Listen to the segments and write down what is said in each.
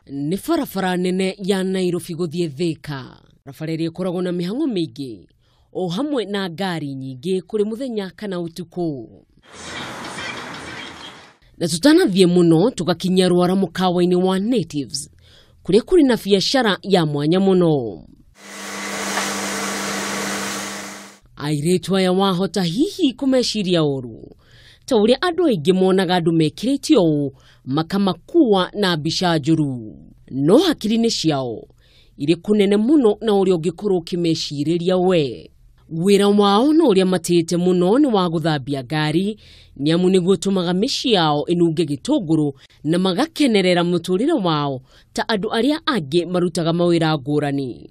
Nĩ barabara nene ya Nairobi gũthiĩ Thika. Barabara ĩrĩa ĩkoragwo na mĩhang'o mĩingĩ o hamwe na ngari nyingĩ kũrĩ mũthenya kana ũtukũ. Na tũtanathiĩ mũno tũgakinyia rwara mũkawa-inĩ wa Natives kũrĩa kũrĩ na biacara ya mwanya mũno. Airĩtu aya wahota hihi kũmeciria ũru ta ũrĩa andũ aingĩ monaga andũ mekĩrĩte ũũ makamakua na mbica njũru, no hakiri-inĩ ciao irĩ kũnene mũno na ũrĩa ũngĩkorwo ũkĩmecirĩria we. Wĩra wao na ũrĩa matĩĩte mũno nĩ wa gũthambia ngari, nĩ amu nĩguo ũtũmaga mĩciĩ yao ĩnunge gĩtũngũrũ na magakenerera mũtũrĩre wao ta andũ arĩa angĩ marutaga mawĩra ngũrani.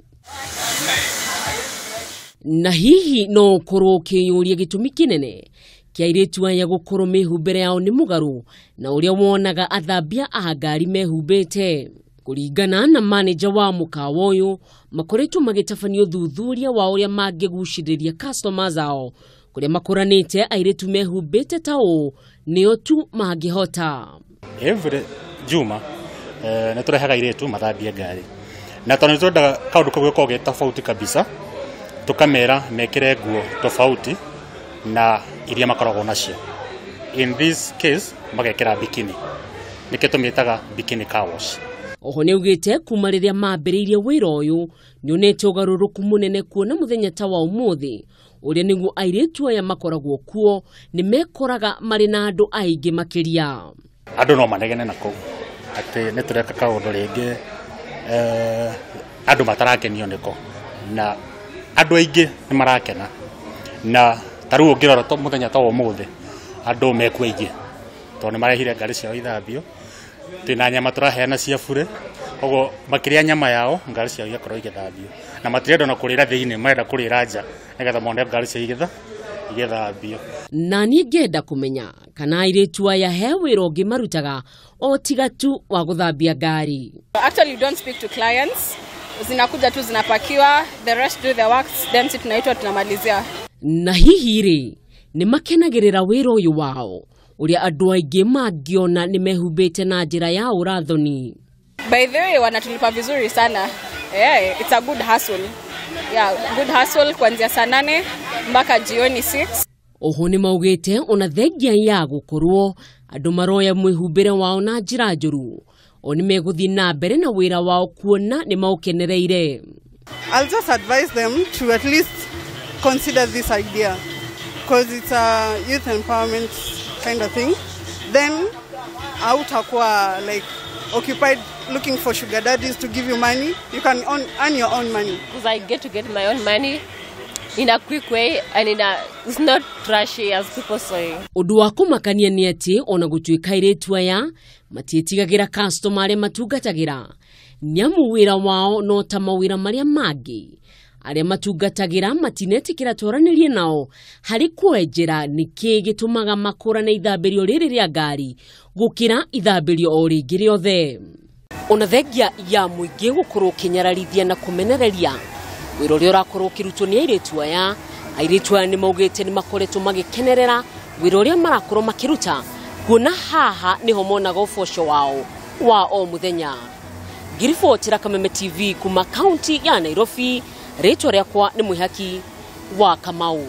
Na hihi no ũkorwo ũkĩyũria gĩtũmi kĩnene kĩa airĩtu aya gũkorwo mĩhumbĩre yao nĩ mũgarũ na ũrĩa wonaga athambia a ngari mehumbĩte. Kũringana na manager wa mũkawa ũyũ, makoretwo magĩtabania ũthuthuria wa ũrĩa mangĩgucĩrĩria customers ao, kũrĩa makũranĩte airĩtu mehumbĩte ta ũũ nĩo tu mangĩhota. Every juma nĩ tũrehaga airĩtu mathambie ngari, na tondũ nĩ twendaga kaũndũ kau gakorwo ge tofauti kabisa, tũkamera mekĩre nguo tofauti na iria makoragwo nacio. In this case magekĩra bikini, nĩkĩo tũmĩtaga bikini car wash. Oho nĩaugĩte kuma rĩrĩa mambĩrĩirie wĩra ũyũ nĩonete ũgarũrũku mũnene kuona mũthenya ta wa ũmũthĩ ũrĩa nĩguo airĩtu aya makoragwo kuo nĩ mekoraga marĩ na andũ aingĩ makĩria. Andũ no manegene na kũu atĩ nĩ tũreka kaũndũ rĩngĩ andũ matarakenio nĩko, na andũ aingĩ nĩ marakena, na ta rĩu ũngĩrora mũthenya ta wa ũmũthĩ andũ mekuo aingĩ tondũ nĩ marehire ngari ciao ithambio, twĩna nyama tũraheana cia bure, koguo makĩrĩa nyama yao ngari ciao igakorwo igĩthambio, na matirenda ona kũrĩra thĩinĩ, marenda kũrĩra nja nĩgetha mone ngari ciao igĩthambio. Na niĩ ngenda kũmenya kana airĩtu aya he wĩra ũngĩ marutaga o tiga tu wa gũthambia ngari. Actually, you don't speak to clients. Zinakuja tu zinapakiwa, the rest do the works, then sisi tunaitwa tunamalizia. Na hihi rĩ nĩ makenagĩrĩra wĩra ũyũ wao ũrĩa andũ aingĩ mangĩona nĩ mehumbĩte na njĩra ya ũrathoni. By the way, wanatulipa vizuri sana. Yeah, it's a good hustle. Yeah, good hustle kuanzia saa 8 mpaka jioni 6. Oho nĩ maugĩte ona thengia ya gũkorwo andũ maroya mwĩhumbĩre wao na njĩra njũru, o nĩ megũthiĩ na mbere na wĩra wao kuona nĩ maũkenereire. I'll just advise them to at least consider this idea because it's a youth empowerment kind of thing. Then hautakuwa like occupied looking for sugar daddies to give you money. You can earn your own money. Because I get to get my own money in a quick way and it's not trashy as people say. Ũndũ wa kũmakania nĩ atĩ ona gũtuĩka airĩtu aya matiĩtigagĩra customer arĩa matungatagĩra, nĩamu wĩra wao no ta mawĩra marĩa mangĩ. Arĩa matungatagĩra matinetĩkĩra twaranĩrie nao harĩ kwenjera nĩkĩ gĩtũmaga makũrane ithambĩrio rĩrĩ rĩa ngari gũkĩra ithambĩrio o rĩngĩ rĩothe. Ona thengia ya mũingĩ gũkorwo ũkĩnyararithia na kũmenereria wĩra ũrĩa ũrakorwo ũkĩrutwo nĩ airĩtu aya, airĩtu aya nĩ maugĩte nĩ makoretwo magĩkenerera wĩra ũrĩa marakorwo makĩruta kuona haha nĩho monaga ũboco wao wa o mũthenya. Ngiribotera Kameme TV kuma kaunti ya Nairobi, rĩtwa rĩakwa nĩ Mwĩhaki wa Kamau.